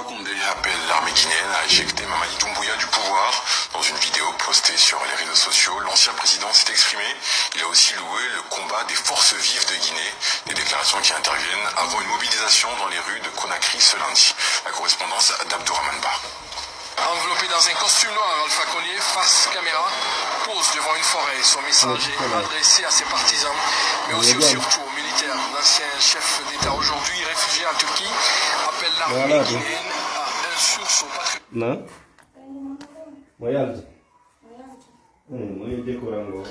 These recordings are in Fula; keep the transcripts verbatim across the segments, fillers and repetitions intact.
Condé appelle l'armée guinéenne à éjecter Mamadi Doumbouya du pouvoir. Dans une vidéo postée sur les réseaux sociaux, l'ancien président s'est exprimé. Il a aussi loué le combat des forces vives de Guinée, des déclarations qui interviennent avant une mobilisation dans les rues de Conakry ce lundi. La correspondance d'Abdourahmane Ba. Enveloppé dans un costume noir, Alpha Condé, face caméra, pose devant une forêt. Son message est adressé à ses partisans, mais aussi et surtout aux militaires. L'ancien chef d'État, aujourd'hui réfugié en Turquie, appelle l'armée guinéenne à un sursaut patriotique. Na? Mo yalti. Eh, mo yalti ko rango.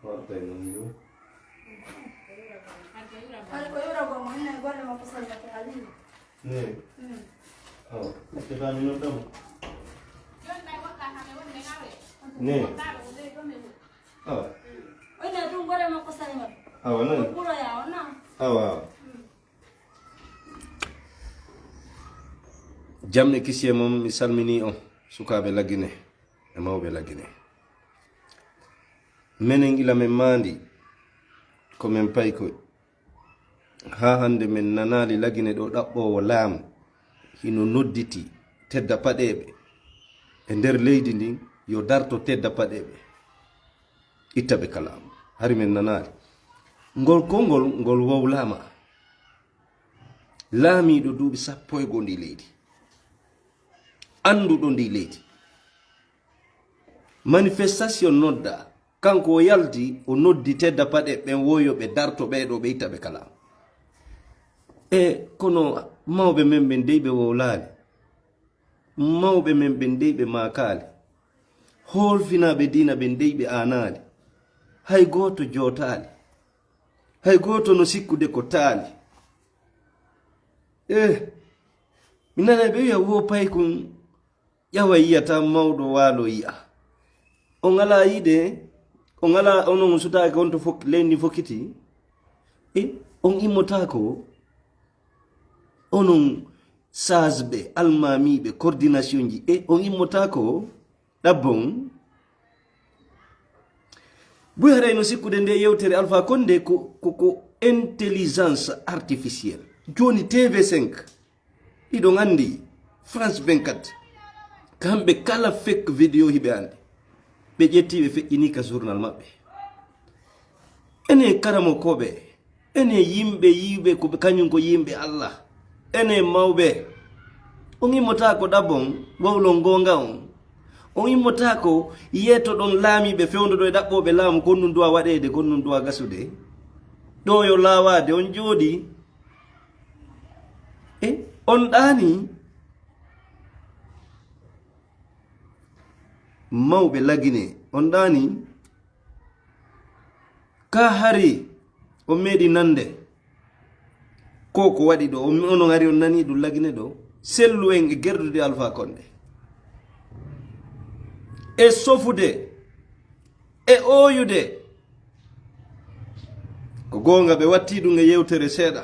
Warta non yo. Ay ko yura go mo ne gore mo ko salma ta ali. Ne. Awa, te ba mi non damo. Ne. Awa. Oy na dum gore mo ko salma. Awa na. Ko ya ona. Awa. Jam e kisiyee mum, mi salminii on, sukaaɓe Lagine e mawɓe Lagine. Menen gila men maandi, ko men paykoy. Haa hannde men nanaali Lagine ɗo ɗaɓɓoowo laamu hino nodditi tedda paɗeeɓe e nder leydi ndin, yo darto tedda paɗeeɓe, itta ɓe ka laamu. Hari men nanaali. Ngol konngol, ngol wowlaama. Laamiiɗo duuɓi sappo e goo ndi leydi, annduɗo ndi leydi, manifestation nodda, kanko o yalti, o noddi tedda paɗe ɓen, woyo ɓe darto ɓee ɗoo, ɓe itta ɓe ka laamu. E kono mawɓe men ɓen dey ɓe wowlaali. Mawɓe men ɓen dey ɓe maakaali. Hoolfinaaɓe diina ɓen dey ɓe aanaali. Hay gooto jootaali. Hay gooto no sikkude ko taali. Eh, mi nana ɓe wiya wo paykun ƴawa yiyata mawɗo waalo yi'a. On alaa yi'ude, on alaa, onon on sutaaki on to fok-, leydi fokkiti. E on immotaako, onon saasɓe, almaamiiɓe, coordination ji, e on immotaako ɗabbon. Buy haray no sikkude nde yewtere Alpha Condé ko, ko, ko intelligence artificielle. Jooni T V cinq, hiɗon anndi, France vingt-quatre, kamɓe kala fake vidéo hiɓe anndi. Ɓe ƴetti ɓe feƴƴini ka journal maɓɓe. Enen karamokooɓe, enen yimɓe yi'uɓe ko ɓe, kañum ko yimɓe Allah. Enen mawɓe, on immotaako ɗabbon wowlon goonga on. On immotaako yeetoɗon laamiiɓe fewndo ɗo e ɗaɓɓooɓe laamu, ko honɗum duwa waɗeede, ko honɗum duwa gasude. Ɗo yo laawaade, on jooɗii. E on ɗaanii. Mawɓe Lagine, on ɗaanii. Ka hari on meeɗi nande ko ko waɗi ɗo, on, onon hari on nanii ɗum Lagine ɗo, sellu en e gerdude Alpha Condé. E sofude, e ooyude. Ko goonga ɓe watti ɗum e yewtere seeɗa,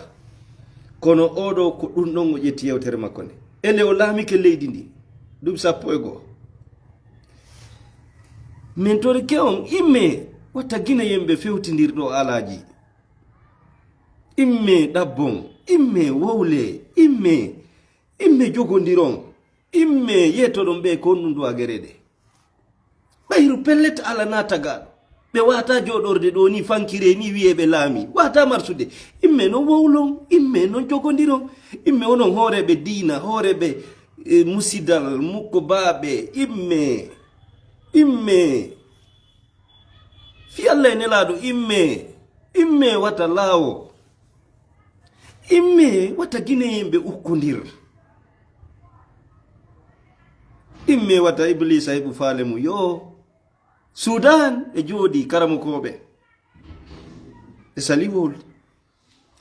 kono oɗo ko ɗum ɗon o ƴetti yewtere makko nde. E nde o laamike leydi ndi, duuɓi sappo e goo. Min torike on, immee, wata Gineyen ɓe fewtindir ɗo alaaji. Immee ɗabbon, immee wowlee, immee, immee jogondiron, immee yeetoɗon ɓe ko honɗum duwa gereede. Ɓayru pellet ala naa tagaaɗo. Ɓe waata jooɗorde ɗo ni fankire ni wi'ee ɓe laami. Waata marsude. Immee non wowlon, immee non jogondiron, immee onon hooreeɓe diina, hooreeɓe, e, musidal, mukko baaɓe, immee, immee. Fii Allah e Nelaaɗo, immee, immee wata laawo. Immee wata Gineyen ɓe ukkondir. Immee wata Ibliisa heɓu faale mum. Yoo, Sudan ɓe jooɗii karamokooɓe. Ɓe salii wowlde.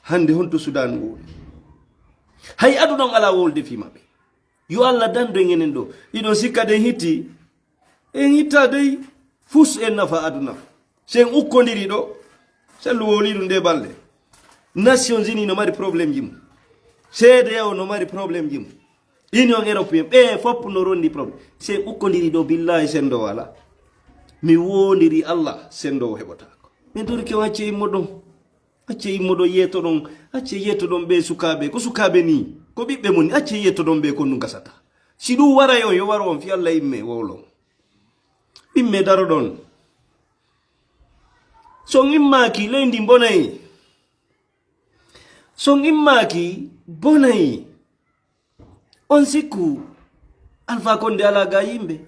Hannde honto Sudan wowli? Hay aduna on alaa wowlde fii maɓɓe. Yo Allah dandu en enen ɗo. Hiɗon sikka ɗen hitti? En hittaa dey, fus en nafa aduna. Si en ukkondiri ɗo, sellu wowlii ɗum ɗe balɗe. Nations Unies no mari problème ji mum. C D A O no mari problème ji mum. Union Européenne, ɓe fof no rondi problème. Si en ukkondiri ɗo, billaahi senndoowo alaa. Mi woondiri Allah, senndoowo heɓotaako. Min torike on, accee immoɗon. Accee immoɗon yeetoɗon, accee yeetoɗon ɓe sukaaɓe. Ko sukaaɓe nii. Ko ɓiɓɓe mum ni, acce yettoɗon ɓe, ko ɗum gasata. Si ɗum waray on, yo waro on, fii Allah, immee wowlon. Immee daroɗon. Si on immaaki, leydi bonay. Si on immaaki, bonay. On sikku Alfaa Konde alaa ga yimɓe?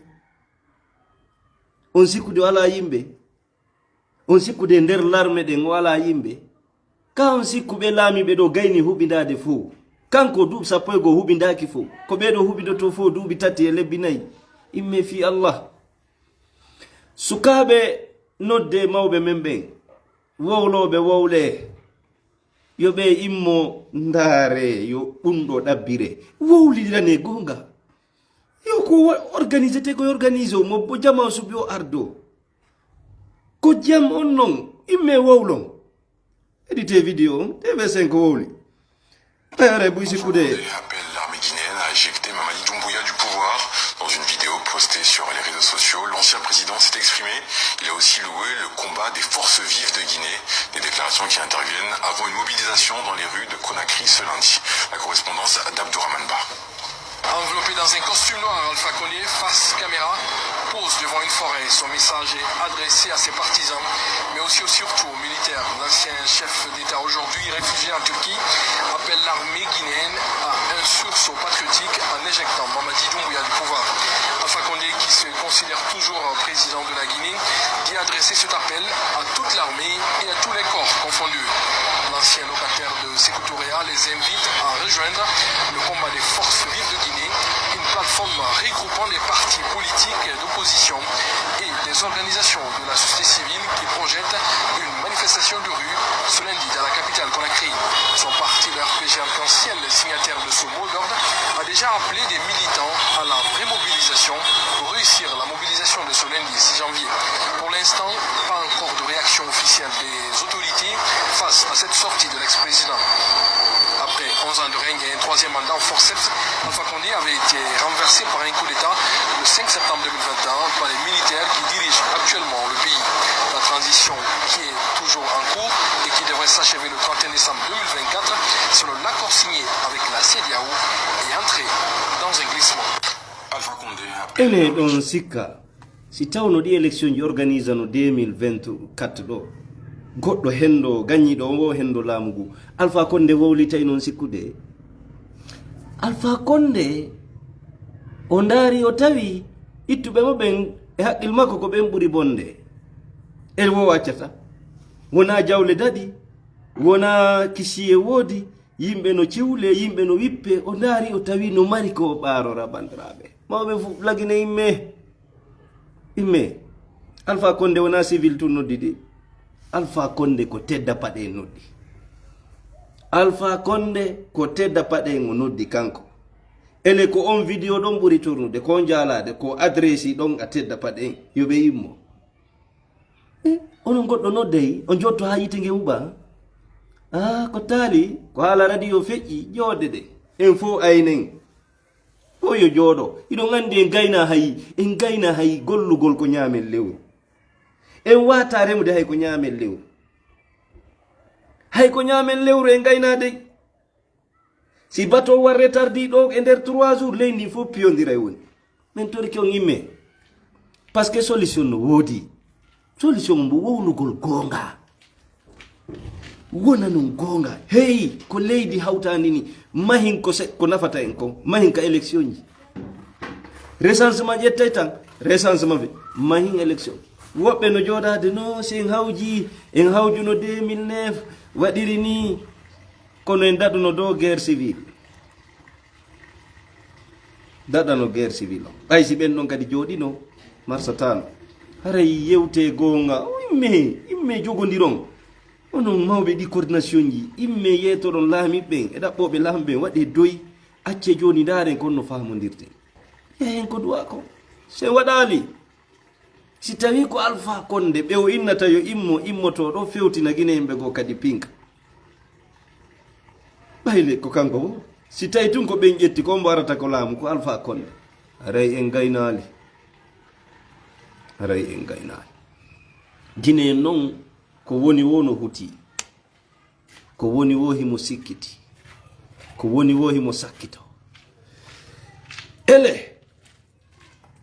On sikku de o alaa yimɓe? On sikku de nder larme ɗen o alaa yimɓe? Ka on sikku ɓe laamiiɓe ɗo gayni huɓindaade fow? Kanko duuɓi sappo e goo huɓindaaki fow. Ko ɓee ɗo huɓindotoo fow duuɓi tati e lebbi nayi. Immee fii Allah. Sukaaɓe, noddee mawɓe men ɓen. Wowlooɓe, wowlee. Yo ɓe immo, ndaaree, yo ɗum ɗo ɗabbiree. Wowliranee goonga. Yo ko wa-, organisé te ko organisé o, mo bo jama o suɓi o ardo. Ko jam on non, immee wowlon. Éditez vidéo on, T V cinq wowli. Ɓe haray buy sikkude. Appelle l'armée guinéenne à éjecter Mamadi Doumbouya du pouvoir. Dans une vidéo postée sur les réseaux sociaux, l'ancien président s'est exprimé. Il a aussi loué le combat des forces vives de Guinée. Des déclarations qui interviennent avant une mobilisation dans les rues de Conakry ce lundi. La correspondance d'Abdourahmane Ba. Enveloppé dans un costume noir, Alpha Condé, face caméra, pose devant une forêt. Son message est adressé à ses partisans, mais aussi et surtout aux militaires. L'ancien chef d'État, aujourd'hui réfugié en Turquie, appelle l'armée guinéenne à un sursaut patriotique en éjectant Mamadi Doumbouya du pouvoir. Alpha Condé, qui se considère toujours président de la Guinée, dit adresser cet appel à toute l'armée et à tous les corps confondus. L'ancien locataire de Sékou Touré les invite à rejoindre le combat des forces vives de Guinée, une plateforme regroupant les partis politiques d'opposition et des organisations de la société civile, qui projette une manifestation de rue ce lundi dans la capitale Conakry. Son parti, le R P G Arc-en-Ciel, signataire de ce mot d'ordre, a déjà appelé des militants à la remobilisation pour réussir la mobilisation de ce lundi six janvier. Pour l'instant, pas encore de réaction officielle des autorités face à cette sortie de l'ex-président. Après onze ans de règne et un troisième mandat en forceps, Alpha Condé avait été renversé par un coup d'État le cinq septembre deux mille vingt et un par les militaires qui dirigent actuellement le pays. La transition, qui est toujours en cours et qui devrait s'achever le trente et un décembre deux mille vingt-quatre, selon l'accord signé avec la CEDEAO, est entrée dans un glissement. Alpha Condé a... Ene ɗon sikka, si tawno ɗi élection ji organisano deux mille vingt-quatre ɗo, goɗɗo hendo gañiiɗo on wo hendo laamu ngu, Alpha Condé wowlitay non sikkude? Alpha Condé, o ndaari, o tawi ittuɓe mo ɓen e haqqil makko ko ɓen ɓuri bonde. E wo accata. Wonaa jawle daɗi, wonaa kisiye woodi, yimɓe no ciwle, yimɓe no wippe. O ndaari, o tawi no mari ko o ɓaarora, banndiraaɓe. Mawɓe fu-, lagine immee. Immee. Alpha Condé wonaa civil tun noddi de. Alpha Condé ko tedda paɗe en noddi. Alpha Condé ko tedda paɗe en o noddi kanko. Ele ko on vidéo ɗon ɓuri tournude, ko jaalaade, ko adresse ɗon a tedda paɗe en. Yo ɓe immo. Eh, onon goɗɗo noddey, on jotto haa yiite nge huɓa. Ah, ko taali, ko haala radio feƴƴi, jooɗde ɗe. En fof aynen. Fof yo jooɗo. Hiɗon anndi en gayna hay, en gayna hay gollugol ko ñaamen lewru. En waata remude hay ko ñaamen lewru. Hay ko ñaamen lewru en gayna dey. Si bateau war retardi ɗo e nder trois jours, leydi ndi fof piyondira e woni. Min torike on immee. Parce que solution no woodi. Solution mbo wownugol goonga. Wona non goonga. Hey, ko leydi hawtaandi ni. Mahin ko se-, ko nafata en ko. Mahin ka élection ji. Recensement ƴettay tan. Recensement fe. Mahin élection. Woɓɓe no jooɗaade no, si en hawji, en hawjuno deux mille neuf, waɗiri ni. Kono en daɗuno dow guerre civile. Daɗano guerre civile on. Ɓay si ɓen ɗon kadi jooɗino, marsataano. Haray yewte goonga. O immee, immee jogondiron. Onon mawɓe ɗi coordination ji, immee yeetoɗon laamiiɓe ɓen e ɗaɓɓooɓe laamu ɓen, waɗee doy, accee jooni ndaaren kon no faamondirten. Yahen ko duwaa kon. Si en waɗaali, si tawii ko Alpha Condé ɓe o innata yo immo, immotoo ɗo fewtina Gine yimɓe goo kadi pinka. Ɓayle ko kanko wo. Si tawi tun ko ɓen ƴetti, ko mbo arata ko laamu, ko Alpha Condé. Haray en gaynaali. Haray en gaynaali. Gine non ko woni wo no huti. Ko woni wo himo sikkiti. Ko woni woo himo sakkito. Ele,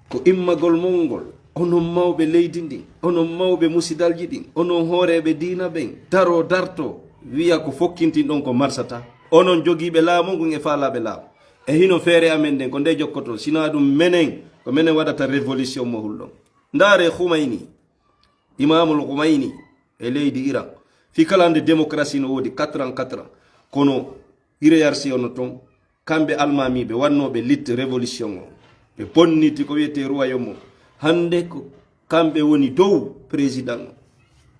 ko immagol mon ngol, onon mawɓe leydi ndin, onon mawɓe musidalji ɗin, onon hooreeɓe diina ɓen, daroo dartoo, wi'a ko fokkintin ɗon ko marsata. Onon jogiiɓe laamu ngun e faalaaɓe laamu. E hino feere amen nden, ko nde jokkotoo, sinaa ɗum menen, ko menen waɗata révolution mo hulɗon. Ndaaree Khomeini, Imaamul Khomeini e leydi Iran. Fii kala nde démocratie no woodi quatre ans, quatre ans. Kono Irayarsi ono ton, kamɓe almaamiiɓe wannooɓe lit révolution o. Ɓe bonniti ko wiyetee royaume o. Hannde ko kamɓe woni dow président o.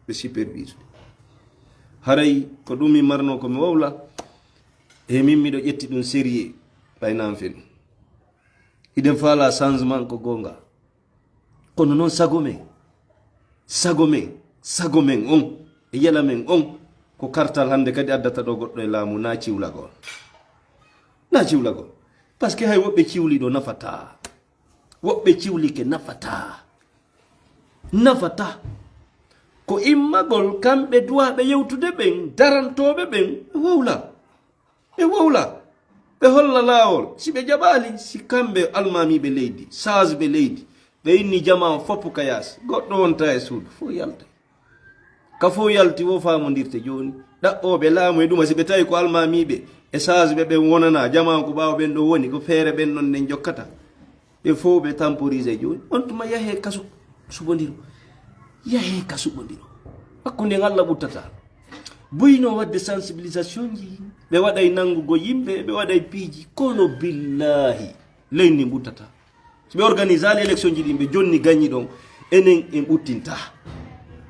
Ɓe supervise. Haray ko ɗum mi marno ko mi wowla. E min miɗo ƴetti ɗum sérieux. Ɓay nan fen. Hiɗen faalaa changement ko goonga. Kono non sago men, sago men, sago men on, e yela men on, ko kartal hannde kadi addata ɗo goɗɗo e laamu, na ciwlagol. Na ciwlagol. Parce que hay woɓɓe ciwli ɗo nafataa. Woɓɓe ciwlike nafataa. Nafataa. Ko immagol kamɓe duwaaɓe yewtude ɓen, darantooɓe ɓen, ɓe wowla. Ɓe wowla. Ɓe holla laawol. Si ɓe jaɓaali, si kamɓe almaamiiɓe leydi, saajiɓe leydi, ɓe inni jamaa on fof ka yaasi. Goɗɗo wontaa e suudu, fof yalta. Ka fof yalti, wo faamondirte jooni. Ɗaɓɓooɓe laamu e ɗuma, si ɓe tawi ko almaamiiɓe e saajiɓe ɓen wonanaa, jamaa on ko ɓaawo ɓen ɗo woni, ko feere ɓen ɗon nden jokkata. Ɓe fof ɓe temporisé jooni. On tuma yahee kasu suɓondiro. Yahee ka suɓondiro. Hakkunde ngal Allah ɓuttata. Buyno waɗde sensibilisation ji. Ɓe waɗay nanngugo yimɓe, ɓe waɗay piiji. Kono billahi, leydi ndi ɓuttata. So ɓe organisaali élection ji ɗin, ɓe jonni gañi ɗon, enen en ɓuttinta.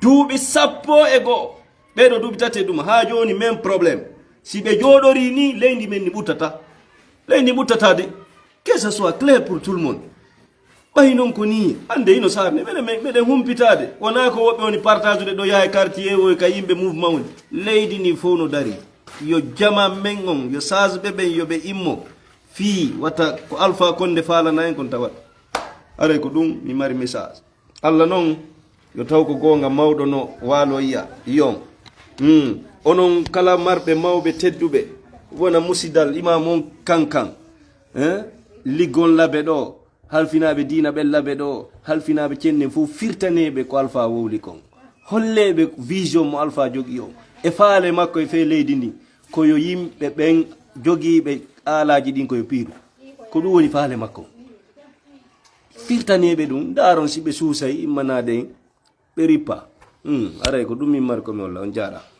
Duuɓi sappo e go'o. Ɓeɗo duuɓi tati e ɗum, haa jooni, même problème. Si ɓe jooɗorii nii, leydi men ni ɓuttata. Leydi ɓuttata de. Que ça soit clair pour tout le monde. Ɓay non ko nii, hannde hino saarne, meɗen, meɗen, meɗen humpitaade. Wonaa ko woɓɓe woni partage'ude ɗo yaha e quartier o, ka yimɓe mouvement woni. Leydi ndi fof no darii. Yo jamaa men on, yo saajiɓe ɓen, yo ɓe immo. Fii wata ko Alpha Condé faalana en kon tawat. Aray ko ɗum mi mari message. Allah non, yo taw ko goonga, mawɗo no waalo yiya. Yon. Hmm. Onon kala marɓe mawɓe tedduɓe, wona musidal imam on kankan. Eh? Liggon labe ɗo, halfinaaɓe diina ɓen labe ɗo, halfinaaɓe cennen fof, firtaneeɓe ko Alpha wowli kon. Holleeɓe vision mo Alpha jogii o. E faale makko e fee leydi ndi, ko yo yimɓe ɓen jogiiɓe aalaaji ɗin ko yo piiru. Ko ɗum woni faale makko. Firtaneeɓe ɗum, ndaaron si ɓe suusay immanaade en, ɓe rippa. Hmm, aray ko ɗum min mari ko mi holla, on jaaraama.